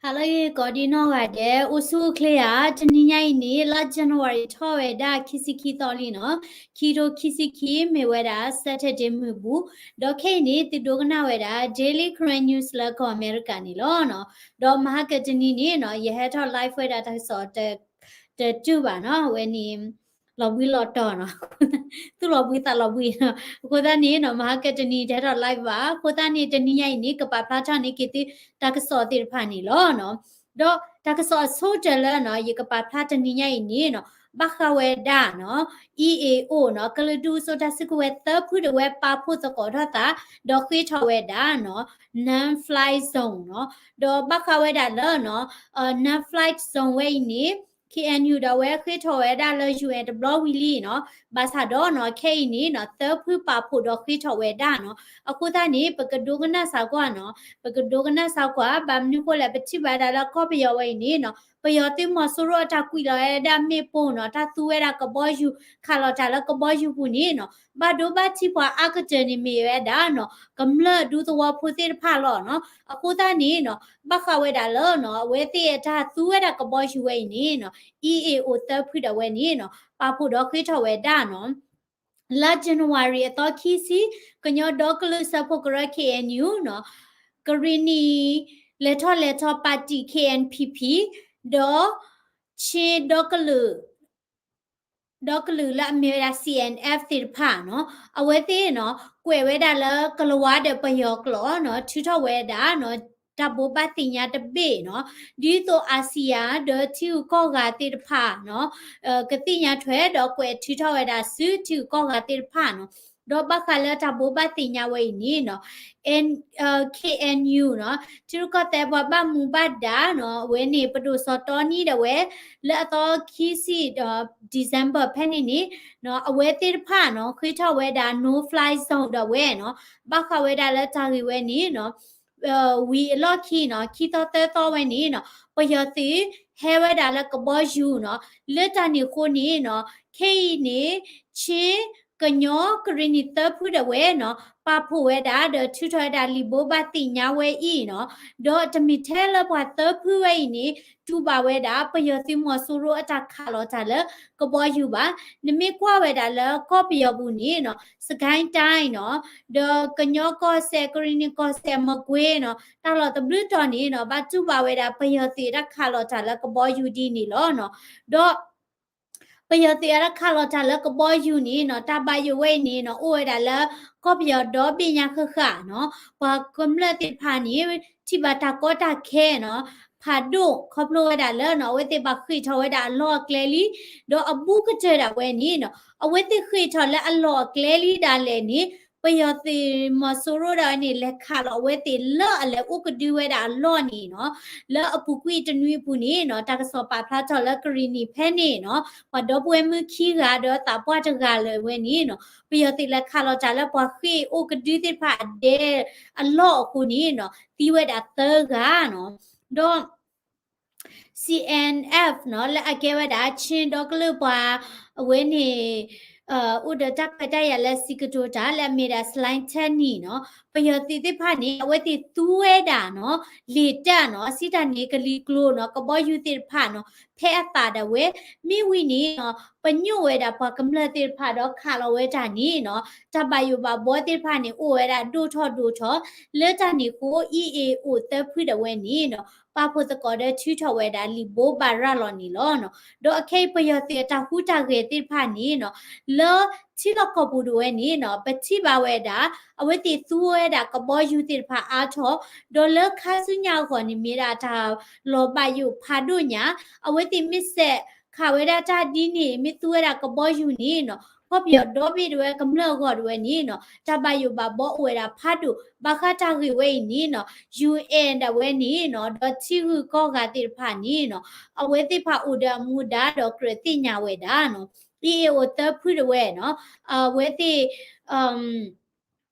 ဟါလၢအဂ့ၤ ကိးဒံနီၢ်ဂၤဒဲး အိၣ်ဆူၣ်အိၣ်ချ့ဧါ. တနံၤညါအံၤန့ၣ် လါ January ထီၣ်ဝဲဒၣ်ခံဆံခံသီလံနီၤ. ခံထိခံဆံခံ မ့ၢ်ဝဲဒၣ် Saturday မုၢ်ဘူ, ဒီးခဲအံၤန့ၣ် သုဒိကနၣ်ဝဲဒၣ် Daily Karen News လၢကီၢ်အမဲရကၤန့ၣ်လီၤနီၤ. ဒီးမဟါကတနံၤန့ၣ်နီၤ ယဟဲထီၣ် live ဝဲဒၣ်တၢ်ကစီၣ် တတုၤဘၣ်နီၤ, အဝဲန့ၣ် လီၤဘှံးလီၤတီၤနီၤ, သူၣ်လီၤဘှံးသးလီၤဘှံးနီၤ. အဃိသတးန့ၣ်နီၤ မဟါကတနံၤ တဟဲထီၣ် live ဘၣ်. အဃိသတးန့ၣ် တနံၤညါအံၤန့ၣ် ကပာ်ဖျါထီၣ်န့ၢ်က့ၤသု တၢ်ကစီၣ်သ့ၣ်တဖၣ်န့ၣ်လီၤနီၤ. ဒီးတၢ်ကစီၣ်အဆိကတၢၢ်လၢနီၤ ယကပာ်ဖျါတနံၤညါအံၤန့ၣ်နီၤ ဘၣ်ဃးဝဲဒၣ်နီၤ E A O နီၤ ကလုာ်ဒူၣ်စိတၢ်စုကဝဲၤသၢဖုဒၣ်ဝဲ ပာ်ဖှိၣ်သကိးထီၣ်သး ဒီးဃ့ထီၣ်ဝဲဒၣ်နီၤ non-fly zone နီၤ. ဒီးဘၣ်ဃးဝဲဒၣ်လၢနီၤ non-fly zone ဝဲအံၤန့ၣ် K N U ဒီးဝဲဃ့ထီၣ်ဝဲဒၣ်လၢ U N တဘျီဝံၤလံနီၤ. ဘၣ်ဆၣ်ဒီးနီၤ ခဲအံၤန့ၣ်နီၤ သၢဖုပာ်ဖှိၣ်ဒီးဃ့ထီၣ်ဝဲဒၣ်နီၤ. အဃိသတးန့ၣ် ပကဒိကနၣ်စ့ၢ်ကီးနီၤ, ပကဒိကနၣ်စ့ၢ်ကီး ဘၣ်မနုၤဃိလဲၣ် ပထံၣ်ဘၣ်ဒၣ်လၢကီၢ်ပယီၤဝဲအံၤန့ၣ်နီၤ ပယီၤသုးမီၤစိရိၤအတၢ်ကွံာ်လီၤဝဲဒၣ်မ့ၣ်ပိၢ်နီၤ, တၢ်သူဝဲဒၣ်ကဘီယူၤ ခးလီၤတၢ်လၢကဘီယူၤပူၤန့ၣ်နီၤ ဘၣ်ဒိဘၣ်ထံးပှၤအါကတၢၢ်န့ၣ် မ့ၢ်ဝဲဒၣ်နီၤ ကမျၢၢ်ဒူသဝီဖိသ့ၣ်တဖၣ်လီၤနီၤ. အဃိသတးန့ၣ်နီၤ ဘၣ်ဃးဝဲဒၣ်လၢနီၤ အဝဲသ့ၣ်အတၢ်သူဝဲဒၣ်ကဘီယူၤဝဲအံၤန့ၣ်နီၤ E A O သၢဖုဒၣ်ဝဲန့ၣ်နီၤ ပာ်ဖှိၣ်ဒီးဃ့ထီၣ်ဝဲဒၣ်နီၤ လါ January အသီခံဆံ ကညီဒီကလုာ်စၢဖှိၣ်ကရၢ K N U နီၤ, ကရံၣ်နံၣ် လဲၤထီၣ်လဲၤထီၣ်ပၣ်တံၣ် K N P P ဒီး ချင်းဒီကလုာ် ဒီကလုာ်လၢအမ့ၢ်ဝဲဒၣ် C N F သ့ၣ်တဖၣ်နီၤ, အဝဲသ့ၣ်နီၤ ကွဲးဝဲဒၣ်လၢကလၤဝါဒီးပယီၤကျိာ်နီၤ ထုးထီၣ်ဝဲဒၣ်နီၤ တၢ်ဘိးဘၣ်သ့ၣ်ညါတဘ့ၣ်နီၤ, ဒ်သိး ASEAN ဒီးထံဂုၤကီၢ်ဂၤသ့ၣ်တဖၣ်နီၤ ကသ့ၣ်ညါထွဲဒီးကွဲးထုးထီၣ်ဝဲဒၣ်ဆူထံဂုၤကီၢ်ဂၤသ့ၣ်တဖၣ်နီၤ, ဒီးဘၣ်ဃးလၢတၢ်ဘိးဘၣ်သ့ၣ်ညါဝဲအံၤန့ၣ်နီၤ N- K N U နီၤ ထံရူၢ်ကီၢ်သဲးပှၤဘၣ်မူဘၣ်ဒါနီၤ အဝဲန့ၣ် ပဒိၣ်စီၤတီနံဒီးဝဲ လၢအသီခံဆံဒီး December ဖဲန့ၣ်န့ၣ်နီၤ အဝဲသ့ၣ်တဖၣ်နီၤ ဃ့ထီၣ်ဝဲဒၣ် no fly zone ဒီးဝဲနီၤ, ဘၣ်ဃးဝဲဒၣ်လၢတၢ်ဂ့ၢ်ဝဲန့ၣ်နီၤ ဝံၤအလီၢ်ခံနီၤ ခံသီသၢသီဝဲန့ၣ်နီၤ ပယီၤသုးဟဲဝဲဒၣ်လၢကဘီယူၤနီၤ, လၢတၢ်န့ၣ်အဃိန့ၣ်နီၤ ခဲအံၤန့ၣ် ချင်း ကညီ ကရံၣ်နံၣ်သၢဖုဒၣ်ဝဲနီၤ ပာ်ဖှိၣ်ဝဲဒၣ်ဒီးထုးထီၣ်ဝဲဒၣ်လံာ်ဘိးဘၣ်သ့ၣ်ညါဝဲအံၤနီၤ, ဒီးတမ့ၢ်ထဲလၢပှၤသၢဖုဝဲအံၤန့ၣ် တူၢ်ဘၣ်ဝဲဒၣ် ပယီၤသုးမီၤစိရိၤအတၢ်ခးလီၤတၢ်လၢကဘီယူၤဘၣ်. နမ့ၢ်ကွၢ်ဝဲဒၣ်လၢကီၢ်ပယီၤပူၤန့ၣ်နီၤ စကဲတၢ်နီၤ ဒီးကညီကီၢ်စဲၣ် ကရံၣ်နံၣ်ကီၢ်စဲၣ် မကွ့ၤနီၤ တၢ်လီၢ်တဘျုးတီၤန့ၣ်နီၤ ဘၣ်တူၢ်ဘၣ်ဝဲဒၣ် ပယီၤသုးတၢ်ခးလီၤတၢ်လၢကဘီယူၤဒ်န့ၣ်လီၤနီၤ, ဒီး ပယီၤသုးအတၢ်ခးလီၤတၢ်လၢကဘီယူၤန့ၣ်နီၤ တၢ်ဘၣ်ယိၣ်ဝဲအံၤန့ၣ်နီၤ အိၣ်ဝဲဒၣ်လၢ ကီၢ်ပယီၤဒီဘ့ၣ်ညါဃၣ်ဃၣ်နီၤ, ပှၤကမျၢၢ်သ့ၣ်တဖၣ်န့ၣ် ထံၣ်ဘၣ်တၢ်ကီတၢ်ခဲနီၤ ဖးဒိၣ် ခီဖျိဝဲဒၣ်လၢနီၤ အဝဲသ့ၣ်ဘၣ်ဃ့ၢ်ထီၣ်ဝဲဒၣ်အလီၢ်အကျဲလံ, ဒီးအဘူးကတၢၢ်ဒၣ်ဝဲန့ၣ်နီၤ အဝဲသ့ၣ်ဃ့ၢ်ထီၣ်လၢအလီၢ်အကျဲလံဒၣ်လဲာ်န့ၣ် ပယီၤသုးမီၤစိရိၤဒၣ်ဝဲန့ၣ် လဲၤခးလီၤအဝဲသ့ၣ်လၢအလဲၤအိၣ်ကဒုဝဲဒၣ်အလီၢ်န့ၣ်နီၤ, လၢအပူၤကွံာ်တနွံအပူၤန့ၣ်နီၤ တၢ်ကစီၣ်ပာ်ဖျါထီၣ်လၢကရံၣ်နံၣ်ဖဲန့ၣ်နီၤ ပှၤဒီပုၢ်ဝဲၢ်မုၣ်ခံဂၤဒီးသးပှၢ်တဂၤလၢာ်ဝဲန့ၣ်နီၤ ပယီၤသုးလဲၤခးလီၤတၢ်လၢပှၤဃ့ၢ်အိၣ်ကဒုသ့ၣ်တဖၣ်အဒဲအလီၢ်အဃိန့ၣ်နီၤ သံဝဲဒၣ်သၢဂၤနီၤ, ဒီး C N F နီၤ လၢအကဲဝဲဒၣ် ချင်းဒီကလုာ်ပှၤ အဝဲန့ၣ် အိၣ်ဒီးတၢ်ခွဲးတၢ်ယာ်လၢစံးကတိၤတၢ်လၢအမ့ၢ်ဒၣ် စလၢတၢနံၣ်နီၤ ပယီၤသုးသ့ၣ်တဖၣ်န့ၣ် အဝဲသ့ၣ်သူဝဲဒၣ်နီၤ လေတပ်နီၤ စံးတၢ်န့ၣ် ကလံၤကျိၤနီၤ ကဘီယူၤသ့ၣ်တဖၣ်နီၤ ဖဲအသးဒၣ်ဝဲ မ့ၢ်ဝံၤန့ၣ်နီၤ ပညိၣ်ဝဲဒၣ်ပှၤကမျၢၢ်သ့ၣ်တဖၣ်ဒီးခးလီၤဝဲတၢ်န့ၣ်နီၤ တၢ်ဘၣ်ယိၣ်ဘၣ်ဘှီသ့ၣ်တဖၣ်န့ၣ် အိၣ်ဝဲဒၣ်ဒိၣ်ထီၣ်ဒိၣ်ထီၣ် လၢတၢ်န့ၣ်အဃိ E A O သၢဖုဒၣ်ဝဲန့ၣ်နီၤ ပာ်ဖှိၣ်သကိးဒီးထုးထီၣ်ဝဲဒၣ်လံာ်ဘိးဘၣ်ရၤလီၤန့ၣ်လီၤနီၤ. ဒီးအခဲအံၤပယီၤသုးအတၢ်ဟူးတၢ်ဂဲၤသ့ၣ်တဖၣ်န့ၣ်နီၤ လၢထံလီၢ်ကီၢ်ပူၤဒၣ်ဝဲန့ၣ်နီၤ ပထံၣ်ဘၣ်ဝဲဒၣ် အဝဲသ့ၣ်သူဝဲဒၣ်ကဘီယူၤသ့ၣ်တဖၣ်အါထီၣ် ဒီးလၢခါဆူညါအဂီၢ်န့ၣ် မ့ၢ်ဒၣ်တၢ်လီၤဘၣ်ယိၣ်ဖးဒိၣ်ညါ အဝဲသ့ၣ်မ့ၢ်စဲးခးဝဲဒၣ်တၢ်ဒ်န့ၣ် မ့ၢ်သူဝဲဒၣ်ကဘီယူၤန့ၣ်နီၤ ကီၢ်ပယီၤဒီဘ့ၣ်ဒၣ်ဝဲကမျၢၢ်အဂီၢ်ဒၣ်ဝဲန့ၣ်နီၤ တၢ်ဘၣ်ယိၣ်ဘၣ်ဘှီအိၣ်ဝဲဒၣ်ဖးဒိၣ် ဘၣ်ဃးတၢ်ဂ့ၢ်ဝဲအံၤန့ၣ်နီၤ ယူၣ်အဲၣ် ဒၣ်ဝဲန့ၣ်နီၤ ဒီးထံဂုၤကီၢ်ဂၤသ့ၣ်တဖၣ်န့ၣ်နီၤ အဝဲသ့ၣ်တဖၣ်အိၣ်ဒီးအမူဒါဒီးကြၢးသ့ၣ်ညါဝဲဒၣ်နီၤ E A O သၢဖုဒၣ်ဝဲနီၤ အဝဲသ့ၣ်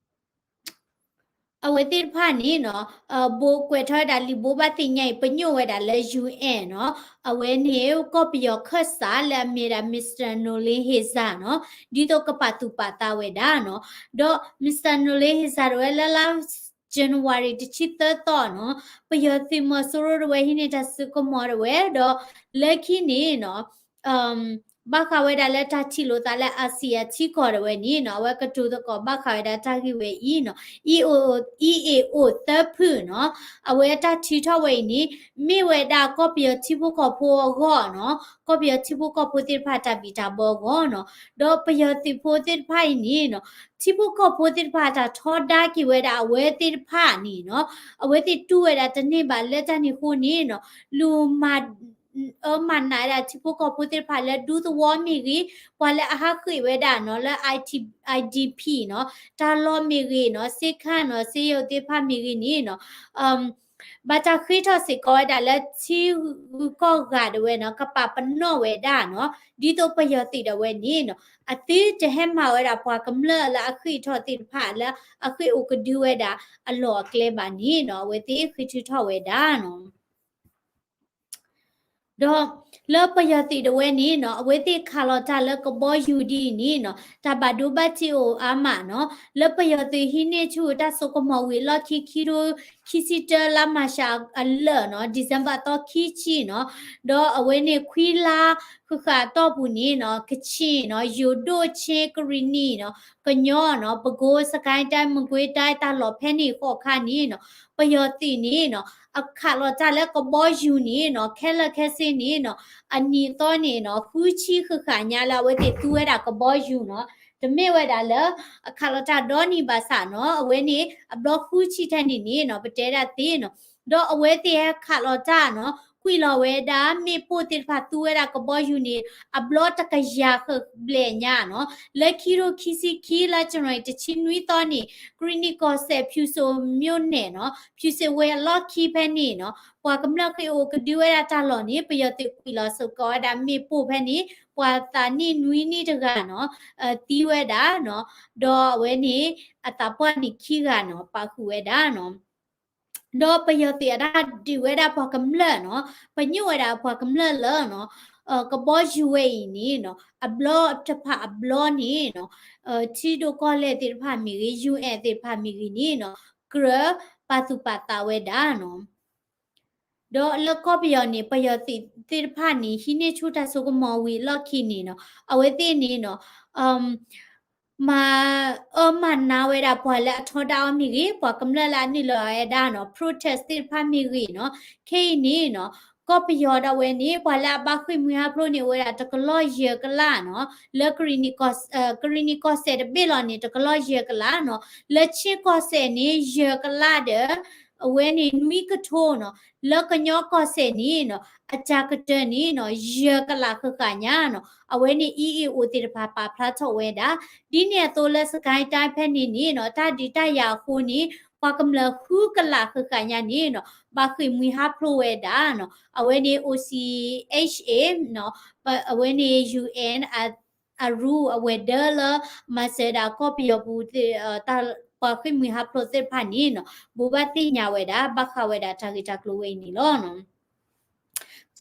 အဝဲသ့ၣ်တဖၣ်န့ၣ်နီၤ ဘိးကွဲးထီၣ်ဝဲဒၣ်လံာ်ဘိးဘၣ်သ့ၣ်ညါအံၤ ပညိၣ်ဝဲဒၣ်လၢ ယူၣ်အဲၣ် နီၤ အဝဲန့ၣ် ကီၢ်ပယီၤခၢၣ်စးလၢအမ့ၢ်ဒၣ် Mister Noeleen Heyzer နီၤ ဒ်သိးကပာ်သူၣ်ပာ်သးဝဲဒၣ်နီၤ ဒီး Mister Noeleen Heyzer တဝဲလၢလါ January တဆံသၢသီနီၤ, ပယီၤသုးမီၤစိရိၤတဝဲဟံးန့ၢ်တၢ်စိကမီၤတဝဲ ဒီးလၢခံန့ၣ်နီၤ ဘၣ်ဃးဝဲဒၣ်လၢတၢ်ထံၣ်လိာ်သးလၢ ASEAN ထံကီၢ်တဝဲန့ၣ်နီၤ, အဝဲကတိၤသကိးဘၣ်ဃးဝဲဒၣ်တၢ်ဂ့ၢ်ဝဲအံၤနီၤ, အံၤအိၣ် အံၤအိၣ်သၢဖုနီၤ, အဝဲတၢ်ထုးထီၣ်ဝဲအံၤန့ၣ် မ့ၢ်ဝဲဒၣ်ကီၢ်ပယီၤထံဖိကီၢ်ဖိအဂီၢ်နီၤ, ကီၢ်ပယီၤထံဖိကီၢ်ဖိသ့ၣ်တဖၣ်တၢ်ဘံၣ်တၢ်ဘၢအဂီၢ်နီၤ, ဒီးပယီၤသုးဖိသ့ၣ်တဖၣ်အံၤန့ၣ်နီၤ, ထံဖိကီၢ်ဖိသ့ၣ်တဖၣ်တၢ်ထီဒါက့ၤဝဲဒၣ်အဝဲသ့ၣ်တဖၣ်န့ၣ်နီၤ, အဝဲသ့ၣ်တူၢ်ဝဲဒၣ်တန့ၢ်ဘၣ်လၢတၢ်န့ၣ်အဃိန့ၣ်နီၤ, လူၤမၤ အၢမၤနးဝဲဒၣ်ထံဖိကီၢ်ဖိသ့ၣ်တဖၣ်လၢဒူသဝီမ့ၢ်ဂ့ၤ, ပှၤလၢအဟးဃ့ၢ်ဝဲဒၣ်နီၤ လၢ IT IDP နီၤ, တၢ်လီၢ်မ့ၢ်ဂ့ၤနီၤ, စ့ခါနီၤ, စ့ယိၤသ့ၣ်တဖၣ်မ့ၢ်ဂ့ၤန့ၣ်နီၤ, ဘၣ်တၢ်ဃ့ထီၣ်စ့ၢ်ကီးဝဲဒၣ်လၢထံဂုၤကီၢ်ဂၤဒၣ်ဝဲနီၤ, ကပာ်ပနီၣ်ဝဲဒၣ်နီၤ, ဒ်သိးပယီၤသုးဒၣ်ဝဲန့ၣ်နီၤ, အသုတဟဲမၤဝဲဒၣ်ပှၤကမျၢၢ်လၢအဃ့ၢ်ထီၣ်သ့ၣ်တဖၣ်လၢ အဃ့ၢ်အိၣ်ကဒုဝဲဒၣ်အလီၢ်အကျဲဘၣ်န့ၣ်နီၤ, အဝဲသ့ၣ်ဃ့ထုးထီၣ်ဝဲဒၣ်နီၤ. ဒီးလၢပယီၤသုးဒၣ်ဝဲန့ၣ်နီၤ, အဝဲသ့ၣ်ခးလီၤတၢ်လၢကဘီယူၤဒ်အံၤန့ၣ်နီၤ, တၢ်ဘၣ်ဒိဘၣ်ထံးအိၣ်အါမးနီၤ, လၢပယီၤသုးဟံးန့ၢ်ဆူၣ်တၢ်စိကမီၤဝံၤအလီၢ်ခံ ခံထိခံဆံတၢ လါမၤရှးအလၢာ်နီၤ, December သီခံဆံနီၤ, ဒီးအဝဲန့ၣ်ခွံလါဃၣ်ဃၣ်အတီၢ်ပူၤန့ၣ်နီၤ, ကချ့ၣ်နီၤ, ယိၤဒိၣ်, ချင်း, ကရံၣ်နံၣ်နီၤ, ကညီနီၤ, ပဲခူး, စစ်ကိုင်းတိုင်း, မကွေးတိုင်း တၢ်လီၢ်ဖဲန့ၣ်ဃီခါန့ၣ်နီၤ, ပယီၤသုးန့ၣ်နီၤ, အခးလီၤတၢ်လၢကဘီယူၤန့ၣ်နီၤ, ခဲလၢာ်ခဲဆ့န့ၣ်နီၤ, အနံၤအသီန့ၣ်နီၤ, ဃုဆံဃၣ်ဃၣ်ညါလၢအဝဲသ့ၣ်သူဝဲဒၣ်ကဘီယူၤနီၤ, တမ့ၢ်ဝဲဒၣ်လၢ အခးလီၤတၢ်ဒီနံၤဘၣ်ဆၣ်နီၤ, အဝဲန့ၣ်အဘျီဃုဆံထဲန့ၣ်န့ၣ်နီၤ, ပတဲဒၣ်သ့နီၤ, ဒီးအဝဲသ့ၣ်ဟဲခးလီၤတၢ်နီၤ, ကွံာ်လီၤဝဲဒၣ်မ့ၣ်ပိၢ်သ့ၣ်တဖၣ်သူဝဲဒၣ်ကဘီယူၤန့ၣ် အဘျီတကယၤဃၣ်ဘျဲၣ်ညါနီၤ, လၢခံထိခံဆံခံ လါ January တဆံနွံသီန့ၣ်, ကရံၣ်နံၣ်ကီၢ်စဲၣ် ဖၠူၤစိၤမိၣ်နဲၣ်နီၤ, ဖၠူၤစိၤဝ့ၢ်အလီၢ်ခံဖဲန့ၣ်နီၤ, ပှၤကမျၢၢ်ဃ့ၢ်အိၣ်ကဒုဝဲဒၣ်တၢ်လီၢ်န့ၣ် ပယီၤသုးကွံာ်လီၤစ့ၢ်ကီးဝဲဒၣ်မ့ၣ်ပိၢ်ဖဲန့ၣ်, ပှၤသးနံၣ်နွံနံၣ်တဂၤနီၤ, သံဝဲဒၣ်နီၤ, ဒီးအဝဲန့ၣ် အသးပှၢ်န့ၣ်ခံဂၤနီၤ, ပာ်ဃုာ်ဝဲဒၣ်နီၤ. ဒီးပယီၤသုးအတၢ်ဒုးဝဲဒၣ်ပှၤကမျၢၢ်နီၤ, ပညိၣ်ဝဲဒၣ်ပှၤကမျၢၢ်လၢနီၤ, ကဘီယူၤဝဲအံၤန့ၣ်နီၤ, အဘျီတဖၣ်အဘျီန့ၣ်နီၤ, ထံဒိၣ်ကီၢ်လဲၢ်သ့ၣ်တဖၣ်မ့ၢ်ဂ့ၤ, ယူၣ်အဲၣ်သ့ၣ်တဖၣ်မ့ၢ်ဂ့ၤန့ၣ်နီၤ, ကြၢးပာ်သူၣ်ပာ်သးဝဲဒၣ်နီၤ. ဒီးလၢကီၢ်ပယီၤန့ၣ် ပယီၤသုးသ့ၣ်တဖၣ်န့ၣ် ဟံးန့ၢ်ဆူၣ်တၢ်စိကမီၤဝံၤအလီၢ်ခံန့ၣ်နီၤ, အဝဲသ့ၣ်န့ၣ်နီၤ, မၤအၢမၤနးဝဲဒၣ်ပှၤလၢအထီဒါအီၤမ့ၢ်ဂ့ၤ, ပှၤကမျၢၢ်လၢအနုာ်လီၤဝဲဒၣ်နီၤ, protest သ့ၣ်တဖၣ်မ့ၢ်ဂ့ၤနီၤ, ခဲအံၤန့ၣ်နီၤ, ကီၢ်ပယီၤဒၣ်ဝဲန့ၣ် ပှၤလၢအဘၣ်ဃ့ၢ်မှံဟးဖျိးန့ၣ် အိၣ်ဝဲဒၣ်တကလီၢ်ယဲၢ်ကလးနီၤ, လၢကရံၣ်နံၣ်ကီၢ်စဲၣ်တဘ့ၣ်လီၤန့ၣ် တကလီၢ်ယဲၢ်ကလးနီၤ, လၢ ချင်း ကီၢ်စဲၣ်န့ၣ် ယဲၢ်ကလးဒီး အဝဲန့ၣ်နွံကထိနီၤ, လၢကညီကီၢ်စဲၣ်န့ၣ်နီၤ, အတၢ်ကတၢၢ်န့ၣ်နီၤ, ယဲၢ်ကလးဃၣ်ဃၣ်ညါနီၤ, အဝဲန့ၣ် အံၤအ့ၣ်အိၣ်သ့ၣ်တဖၣ် ပာ်ဖျါထီၣ်ဝဲဒၣ်, ဒ်န့ၣ်အသိးလၢ စစ်ကိုင်းတိုင်း ဖဲန့ၣ်န့ၣ်နီၤ, တၢ်ဒုးတၢ်ယၤအဃိန့ၣ် ပှၤကမျၢၢ်ဃုကလးဃၣ်ဃၣ်ညါန့ၣ်နီၤ, ဘၣ်ဃ့ၢ်မှံဟးဖျိးဝဲဒၣ်နီၤ, အဝဲန့ၣ် OCHA နီၤ, အဝဲန့ၣ် UN အရူ အဝဲၤဒၢလၢ မၤစၢၤဒၣ်ကီၢ်ပယီၤပူၤ ပှၤဃ့ၢ်မှံဟးဖျိးသ့ၣ်တဖၣ်န့ၣ်နီၤ, ဘိးဘၣ်သ့ၣ်ညါဝဲဒၣ် ဘၣ်ဃးဝဲဒၣ်တၢ်ဂ့ၢ်တၢ်ကျိၤဝဲအံၤန့ၣ်လီၤ.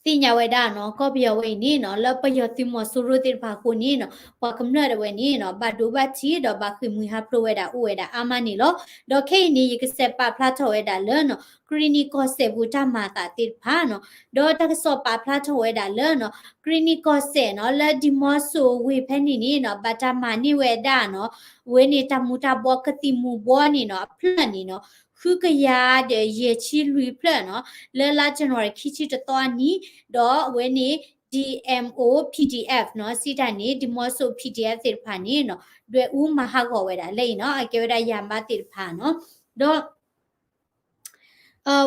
သ့ၣ်ညါဝဲဒၣ်နီၤ, ကီၢ်ပယီၤဝဲအံၤန့ၣ်နီၤ, လၢပယီၤသုးမီၤစိရိၤသ့ၣ်တဖၣ်အဃိန့ၣ်နီၤ, ပှၤကမျၢၢ်ဒၣ်ဝဲန့ၣ်နီၤ, ဘၣ်ဒိဘၣ်ထံးဒီးဘၣ်ဃ့ၢ်မှံဟးဖျိးဝဲဒၣ်အိၣ်ဝဲဒၣ်အါမးန့ၣ်လီၤ. ဒီးခဲအံၤန့ၣ် ယကစးပာ်ဖျါထီၣ်ဝဲဒၣ်လၢနီၤ, ကရံၣ်နံၣ်ကီၢ်စဲၣ်ပူၤတၢ်မၤအသးသ့ၣ်တဖၣ်နီၤ, ဒီးတၢ်ကစီၣ်ပာ်ဖျါထီၣ်ဝဲဒၣ်လၢနီၤ, ကရံၣ်နံၣ်ကီၢ်စဲၣ်နီၤ, လၢဒံမီစိဝ့ၢ်ဖဲန့ၣ်န့ၣ်နီၤ, ဘၣ်တၢ်မၤန့ၢ်ဝဲဒၣ်နီၤ, အဝဲန့ၣ်တၢ်မူၤတၢ်ဘှီကသံၣ်မူၤဘှီန့ၣ်နီၤ, အဖျၢၣ်န့ၣ်နီၤ, ဃုကယၤဒီးယဲၢ်ဆံလွံၢ်ဖျၢၣ်နီၤ, လၢလါ January ခံဆံတသီအနံၤ, ဒီးအဝဲန့ၣ် DMO PDF နီၤ, စံးတၢ်န့ၣ် ဒံမီစိ PDF သ့ၣ်တဖၣ်န့ၣ်နီၤ, ဒွဲၣ်အူမၤဟးဂီၤဝဲဒၣ်လၢအံၤနီၤ, အကဲဝဲဒၣ်ယၤမးသ့ၣ်တဖၣ်နီၤ, ဒီး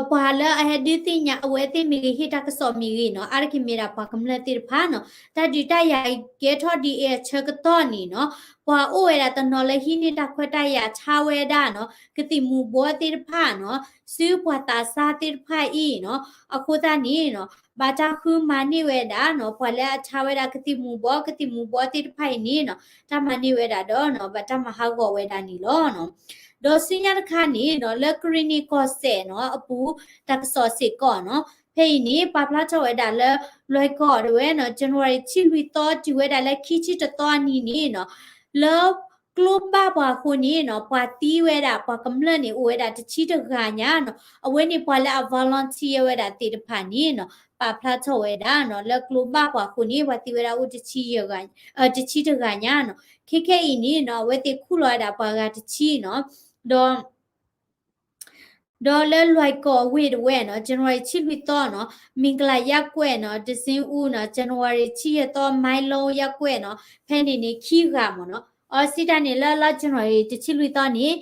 ပှၤလၢအဟဲဒုးသ့ၣ်ညါအဝဲသ့ၣ်မ့ၢ်ဂ့ၤ ဟ့ၣ်တၢ်ကစီၣ်မ့ၢ်ဂ့ၤနီၤ, အါတက့ၢ်မ့ၢ်ဒၣ်ပှၤကမျၢၢ်သ့ၣ်တဖၣ်နီၤ, တၢ်ဒုးတၢ်ယၤကဲထီၣ်ဒ်အံၤအဆၢကတီၢ်န့ၣ်နီၤ, ပှၤအိၣ်ဝဲဒၣ်တနီၤလၢဟံးန့ၢ်တၢ်ခွဲးတၢ်ယာ်ဆါဝဲဒၣ်နီၤ, ကသံၣ်မူၤဘှီသ့ၣ်တဖၣ်နီၤ, ဆူပှၤသးစၢ်သ့ၣ်တဖၣ်အံၤနီၤ, အဃိသတးန့ၣ်နီၤ, ဘၣ်တၢ်ဃုမၤန့ၢ်ဝဲဒၣ်နီၤ, ပှၤလၢအဆါဝဲဒၣ်ကသံၣ်မူၤဘှီ ကသံၣ်မူၤဘှီသ့ၣ်တဖၣ်အံၤန့ၣ်နီၤ, တၢ်မၤန့ၢ်ဝဲဒၣ်ဒီးနီၤ, ဘၣ်တၢ်မၤဟးဂီၤဝဲဒၣ်န့ၣ်လီၤနီၤ. ဒီးဆူညါတခါန့ၣ်နီၤ, လၢကရံၣ်နံၣ်ကီၢ်စဲၣ်နီၤ, အပူၤတၢ်ကစီၣ်စ့ၢ်ကီးနီၤ, ဖဲအံၤန့ၣ် ပာ်ဖျါထီၣ်ဝဲဒၣ်လၢ လွဲၢ်ကီၢ်ဒၣ်ဝဲနီၤ, January ဆံလွံၢ်သီ တုၤဝဲဒၣ်လၢခံဆံတသီအနံၤန့ၣ်နီၤ, လၢ ကျိဘၣ်ပှၤအဃိန့ၣ်နီၤ ပှၤသံဝဲဒၣ် ပှၤကမျၢၢ်န့ၣ် အိၣ်ဝဲဒၣ်တဆံတဂၤညါနီၤ. အဝဲန့ၣ်ပှၤလၢအ volunteer ဝဲဒၣ်သ့ၣ်တဖၣ်န့ၣ်နီၤ ပာ်ဖျါထီၣ်ဝဲဒၣ်နီၤ လၢကျိဘၣ်ပှၤအဃိန့ၣ် ပှၤသံဝဲဒၣ်အိၣ်တဆံယဲၢ်ဂၤ တဆံတဂၤညါနီၤ. ခဲခဲအံၤန့ၣ်နီၤ အဝဲသ့ၣ်ခူၣ်လီၤဝဲဒၣ်ပှၤဂၤတဆံနီၤ. ဒီး ဒီးလၢလွဲၢ်ကီၢ်အဝ့ၢ်တဝဲနီၤ January ဆံလွံၢ်သီနီၤ မင်္ဂလာရပ်ကွက်နီၤ ဒဇင်ဦးနီၤ January ဆံယဲၢ်သီ မိုင်းလုံးရပ်ကွက်နီၤ ဖဲန့ၣ်န့ၣ် ခံဂၤမ့ၢ်နီၤ. အစံးတၢ်န့ၣ် လၢလါ January တဆံလွံၢ်သီန့ၣ်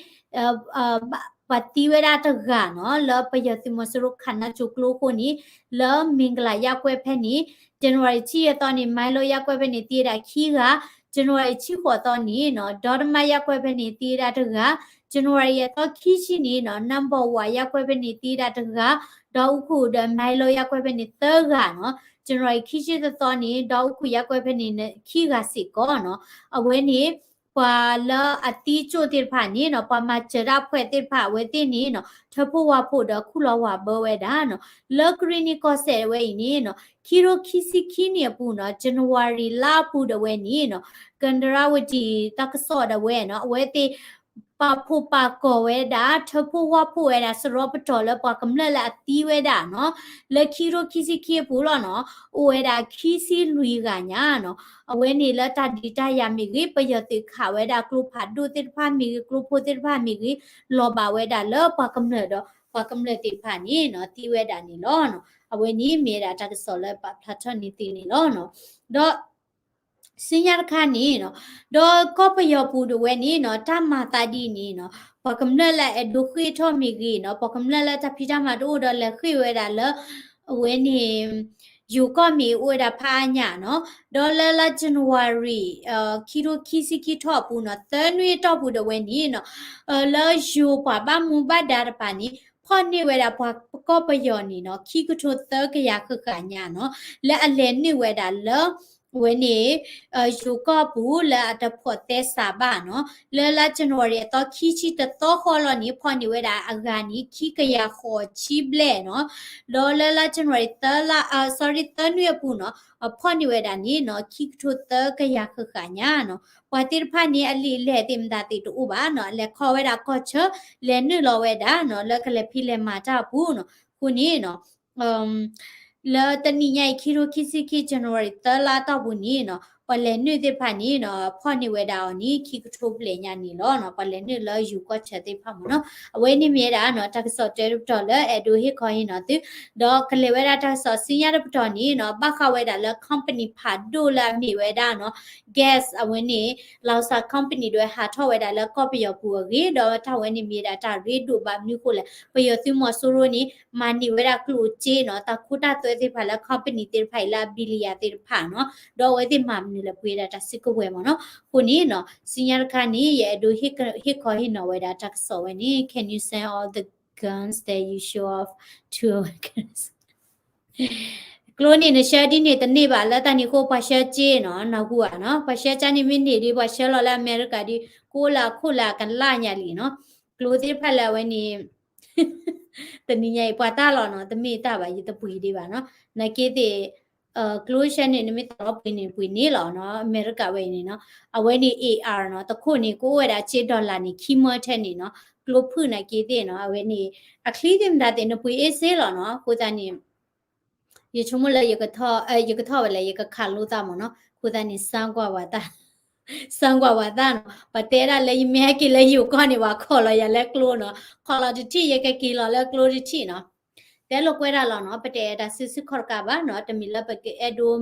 ပှၤသံဝဲဒၣ်တဂၤနီၤ လၢပယီၤသုးမီၤစိရိၤခးနါစိၤကျိအဃိန့ၣ် လၢမင်္ဂလာရပ်ကွက်ဖဲန့ၣ် January ဆံယဲၢ်သီန့ၣ် မိုင်းလုံးရပ်ကွက်ဖဲန့ၣ် သံဝဲဒၣ်ခံဂၤ January ဆံဃိးသီန့ၣ်နီၤ ဒေါတမရပ်ကွက်ဖဲန့ၣ် သံဝဲဒၣ်တဂၤ January အသီခံဆံန့ၣ်နီၤ နမ်ဘီဝါရပ်ကွက်ဖဲန့ၣ် သံဝဲဒၣ်တဂၤ ဒီးအူခိၣ်ဒီး မိုင်းလုံးရပ်ကွက်ဖဲန့ၣ် သၢဂၤနီၤ. January ခံဆံတသီန့ၣ် ဒီးအူခိၣ်ရပ်ကွက်ဖဲန့ၣ် ခံဂၤစ့ၢ်ကီးနီၤ. အဝဲန့ၣ် ပှၤလၢအသံကၠိၣ်သ့ၣ်တဖၣ်န့ၣ်နီၤ ပှၤမၤစၢၤတၢ်ဖှဲးသ့ၣ်တဖၣ်အဝဲသ့ၣ်န့ၣ်နီၤ ထၢဖှိၣ်ဝါဖှိၣ်ဒီးခူၣ်လီၤဝၤဘၢဝဲဒၣ်နီၤ. လၢကရံၣ်နံၣ်ကီၢ်စဲၣ်ဝဲအံၤန့ၣ်နီၤ ခံကထိခံဆံခံနံၣ်အပူၤနီၤ January လါအပူၤဒၣ်ဝဲန့ၣ်နီၤ ကင်ဒရဝတီ တၢ်ကစီၣ်ဒၣ်ဝဲနီၤ အဝဲသ့ၣ် ပာ်ဖှိၣ်ပာ်ကီၢ်ဝဲဒၣ် ထၢဖှိၣ်ဝါဖှိၣ်ဝဲဒၣ် စရီပတီၢ်လၢပှၤကမျၢၢ်လၢအသံဝဲဒၣ်နီၤ လၢခံကထိခံဆံခံအပူၤလီၤနီၤ အိၣ်ဝဲဒၣ်ခံဆံလွံၢ်ဂၤညါနီၤ. အဝဲန့ၣ်လၢတၢ်ဒုးတၢ်ယၤမ့ၢ်ဂ့ၤ ပယီၤသုးခးဝဲဒၣ်ကျိဖးဒိၣ်သ့ၣ်တဖၣ်မ့ၢ်ဂ့ၤ ကျိဖိသ့ၣ်တဖၣ်မ့ၢ်ဂ့ၤ လီၤဘၣ်ဝဲဒၣ်လၢပှၤကမျၢၢ်ဒီး ပှၤကမျၢၢ်သ့ၣ်တဖၣ်န့ၣ်နီၤ သံဝဲဒၣ်န့ၣ်လီၤနီၤ. အဝဲန့ၣ်မ့ၢ်ဝဲဒၣ်တၢ်ကစီၣ်လၢပာ်ဖျါထီၣ်န့ၢ်သုန့ၣ်လီၤနီၤ. ဒီး ဆူညါတခါန့ၣ်နီၤ ဒီးကီၢ်ပယီၤပူၤဒၣ်ဝဲန့ၣ်နီၤ တၢ်မၤသးဒ်န့ၣ်နီၤ ပှၤကမျၢၢ်လၢအအဲၣ်ဒိးဃ့ၢ်ထီၣ်မ့ၢ်ဂ့ၤနီၤ ပှၤကမျၢၢ်လၢတၢ်ဖံးတၢ်မၤတအိၣ်ဒီးလဲၤဃ့ၢ်ဝဲဒၣ်လၢ အဝဲန့ၣ် ယိၤကီၢ်မ့ၢ်အိၣ်ဝဲဒၣ်ဖးအါညၣ်နီၤ. ဒီးလၢလါ January ခံကထိခံဆံခံထီၣ်အပူၤနီၤ သၢနွံအတီၢ်ပူၤဒၣ်ဝဲန့ၣ်နီၤ လၢယိၤပှၤဘၣ်မူဘၣ်ဒါတဖၣ်န့ၣ် ဖီၣ်န့ၢ်ဝဲဒၣ်ပှၤကီၢ်ပယီၤန့ၣ်နီၤ ခံကထိသၢကယၤဃၣ်ဃၣ်ညါနီၤ လၢအလဲၤနုာ်ဝဲဒၣ်လၢ အဝဲန့ၣ် ယိၤကီၢ်ပူၤလၢအတဖိးသဲစးဘၣ်နီၤ. လၢလါ January အသီခံဆံတသီဃီလီၤန့ၣ် ဖီၣ်န့ၢ်ဝဲဒၣ်အဂၤန့ၣ် ခံကယၤဃိးဆံဘျဲၣ်နီၤ. ဒီးလၢလါ January သၢလါ sorry သၢနွံအပူၤနီၤ ဖီၣ်န့ၢ်ဝဲဒၣ်န့ၣ်နီၤ ခံကထိသၢကယၤဃၣ်ဃၣ်ညါနီၤ. ပှၤသ့ၣ်တဖၣ်န့ၣ် အလံာ်လဲၢ်သ့ၣ်မတၤသ့ၣ်တအိၣ်ဘၣ်နီၤ လဲၤခီဝဲဒၣ်ကီၢ်ဆၢ လဲၤနုာ်လီၤဝဲဒၣ်နီၤ လၢကလဲၤဖံးလဲၤမၤတၢ်အပူၤနီၤ. အဃိန့ၣ်နီၤ လၢတနံၤညါအံၤ ခံကထိခံဆံခံ January သၢလါတီၢ်ပူၤန့ၣ်နီၤ ပှၤလဲၤနုာ်သ့ၣ်တဖၣ်န့ၣ်နီၤ ဖီၣ်န့ၢ်ဝဲဒၣ်အီၤန့ၣ် ခံကထိဘျဲၣ်ညါန့ၣ်လီၤနီၤ. ပှၤလဲၤနုာ်လၢယိၤကီၢ်ဆၢသ့ၣ်တဖၣ်မ့ၢ်နီၤ. အဝဲန့ၣ်မ့ၢ်ဝဲဒၣ်နီၤ တၢ်ကစီၣ်တဲတပတီၢ်လၢအဲၣ်ဒိးဟ့ၣ်ခီဟ့ၣ်နီၤသု ဒီးကလဲၤဝဲဒၣ်တၢ်ကစီၣ်ဆူညါတပတီၢ်န့ၣ်နီၤ ဘၣ်ဃးဝဲဒၣ်လၢ company ဖးဒိၣ်လၢအမ့ၢ်ဝဲဒၣ်နီၤ gas အဝဲန့ၣ် လီၤစှၤ company ဒၣ်ဝဲဟးထီၣ်ဝဲဒၣ်လၢကီၢ်ပယီၤပူၤအဂ့ၢ် ဒီးတၢ်ဝဲန့ၣ်မ့ၢ်ဒၣ်တၢ်ရ့ဒိၣ်ဘၣ်မနုၤအဃိလဲၣ် ပယီၤသုးမီၤစိရိၤန့ၣ် မၤန့ၢ်ဝဲဒၣ်ကျိၣ်စ့နီၤ တၢ်ခိတၢ်သွဲသ့ၣ်တဖၣ်လၢ company သ့ၣ်တဖၣ်အံၤလၢအ billion သ့ၣ်တဖၣ်နီၤ ဒီးအဝဲသ့ၣ်မၤမနုၤလဲၣ် ပှ့ၤဒၣ်တၢ်စုကဝဲၤမ့ၢ်နီၤ. အဃိန့ၣ်နီၤ ဆူညါတခါန့ၣ် ယအဲၣ်ဒိးဟ့ၣ်ခီဟ့ၣ်နီၤဝဲဒၣ်တၢ်ကစီၣ်ဝဲန့ၣ် Can you send all the guns that you show off to our guns? ကျိန့ၣ်နဆှၢဒ်န့ၣ်တန့ၢ်ဘၣ် လၢတၢ်န့ၣ်အဃိပှၤဆှၢစ့နီၤ နၢ်ဟူဧါနီၤ ပှၤဆှၢကါန့ၣ်မ့ၢ်န့ၢ်ဒံး ပှၤဆှၢလီၤလၢအမဲရကၤဒံး ကိးလၢအခိၣ်လၢအကလၢ်ညါလံနီၤ ကျိသ့ၣ်တဖၣ်လၢအဝဲန့ၣ် တနံၤညါအံၤပှၤတၢ်လီၤနီၤ တမ့ၢ်တၢ်ဘၣ် ယတပှ့ၤဒံးဘၣ်နီၤ နာ်က့သ့ၣ် ကျိဆှၢန့ၣ် နမ့ၢ်သးလီၤပှ့ၤန့ၣ် ပှ့ၤန့ၢ်လီၤနီၤ အမဲရကၤဝဲအံၤန့ၣ်နီၤ အဝဲန့ၣ် A R နီၤ တခိၣ်န့ၣ် ကအိၣ်ဝဲဒၣ်စ့ dollar န့ၣ် ခံမၢထဲန့ၣ်နီၤ ကျိဖုၣ်နာ်က့သ့ၣ်နီၤ အဝဲန့ၣ် အချံသ့ၣ်မတၤသ့ၣ် နပှ့ၤအ့ၣ်စ့လီၤနီၤ အဃိသတးန့ၣ် ယဆိကမိၣ်လၢ ယကထီၣ်ဝဲလၢယကခးလိာ်သးမ့ၢ်နီၤ အဃိသတးန့ၣ် စၢကွၢ်ဝဲသး စၢကွၢ်ဝဲသးနီၤ ပတဲဒၣ်လၢယမ့ၢ်ဟဲက့ၤလၢယိၤကီၢ်န့ၣ် ပှၤခိးလီၤယၤလၢကျိနီၤ ခိးလီၤတထံၣ် ယကက့ၤလီၤလၢကျိတထံၣ်နီၤ တဲလိာ်ကွဲဒၣ်လီၤနီၤ ပတအဲၣ်တၢ်စုဆူၣ်ခီၣ်တကးဘၣ်နီၤ တမ့ၢ်လၢပကအဲၣ်ဒိး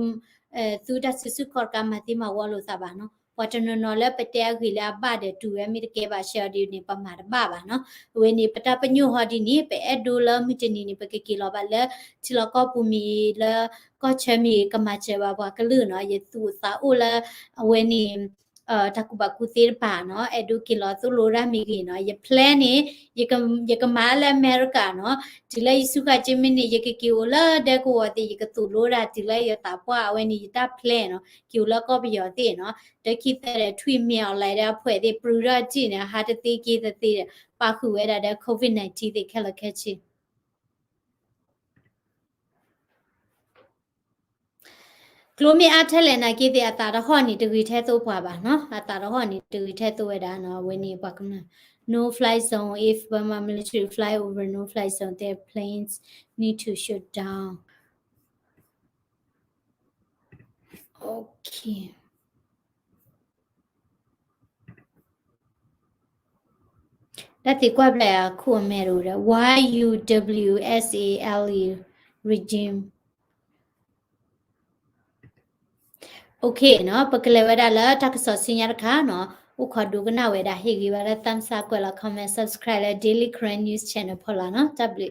သူတၢ်စုဆူၣ်ခီၣ်တကး မၤသံမၤဝီလိာ်သးဘၣ်နီၤ ပှၤတနီၤနီၤလၢပတဲအဂ့ၢ်လၢအဘၣ်ဒီးတူၢ်ဝဲ မ့ၢ်တကဲဘၣ်ဆၢအီၤဒ်န့ၣ် ပမၤတဘၣ်ဘၣ်နီၤ အဝဲန့ၣ် ပတၢ်ပညိၣ်ဟီဒ်န့ၣ် ပအဲၣ်ဒိးလၢမုၢ်တနံၤန့ၣ် ပကက့ၤလီၤဘၣ်လၢ ထံလီၢ်ကီၢ်ပူၤမ့ၢ်လၢ ကီၢ်ဆၢမ့ၢ် ကမၤစၢၤဘၣ်ပှၤကလုာ်နီၤ ယသူၣ်သးအိၣ်လၢ အဝဲန့ၣ် တၢ်ကူၣ်ဘၣ်ကူၣ်သ့တဖၣ်နီၤ အဲၣ်ဒိးက့ၤလီၤသိၣ်လိတၢ်မ့ၢ်ဂ့ၤနီၤ ယ plan န့ၣ် ယကမၤလၢအမဲရကၤနီၤ တုၤလၢယစူးဃာ်က့မ့ၢ်န့ၣ် ယကက့ၤအိၣ်လၢဒဲကဝီၤသ့ၣ် ယကသိၣ်လိဒၣ်တုၤလၢယသးပှၢ် အဝဲန့ၣ်ယတၢ် plan နီၤ က့ၤအိၣ်လၢကီၢ်ပယီၤသ့ၣ်နီၤ ဒီးခံသၢဒီးထွံၣ်မ့ၢ် online ဒီးအဖှဲးသ့ၣ် ပြူဒီးတံၢ်န့ၣ် ဟးတသ့က့ၤတသ့ဒီး ပာ်ဃုာ်ဝဲဒၣ်ဒီး COVID nineteen သ့ၣ်ခဲလၢာ်ခဲဆ့ ကျိမ့ၢ်အါထဲလဲၣ်နာ်က့သ့ၣ် အသးတဟီၣ်န့ၣ် တဂ့ၤထဲသိပှၤဘၣ်နီၤ, အသးတဟီၣ်န့ၣ် တဂ့ၤထဲသိဝဲဒၣ်နီၤ, အဝဲန့ၣ်ပှၤကမျၢၢ် no fly zone, if Burma military fly over no fly zone, their planes need to shoot down. Okay. တၢ်သံကွၢ်ဖျါအခိၣ်အမဲတအိၣ်ဒီး Y U W S A L E regime. Okay နီၤ, ပကလဲၤဝဲဒၣ်လၢတၢ်ကစီၣ်ဆူညါတခါနီၤ, အိၣ်ခိးဒိကနၣ်ဝဲဒၣ် ဟ့ၣ်ဂံၢ်ဘါလၢ thumbs up ကွဲးလီၤ comment, subscribe လၢ Daily Karen News Channel ဖီလာ်နီၤ, တၢ်ဘျုး.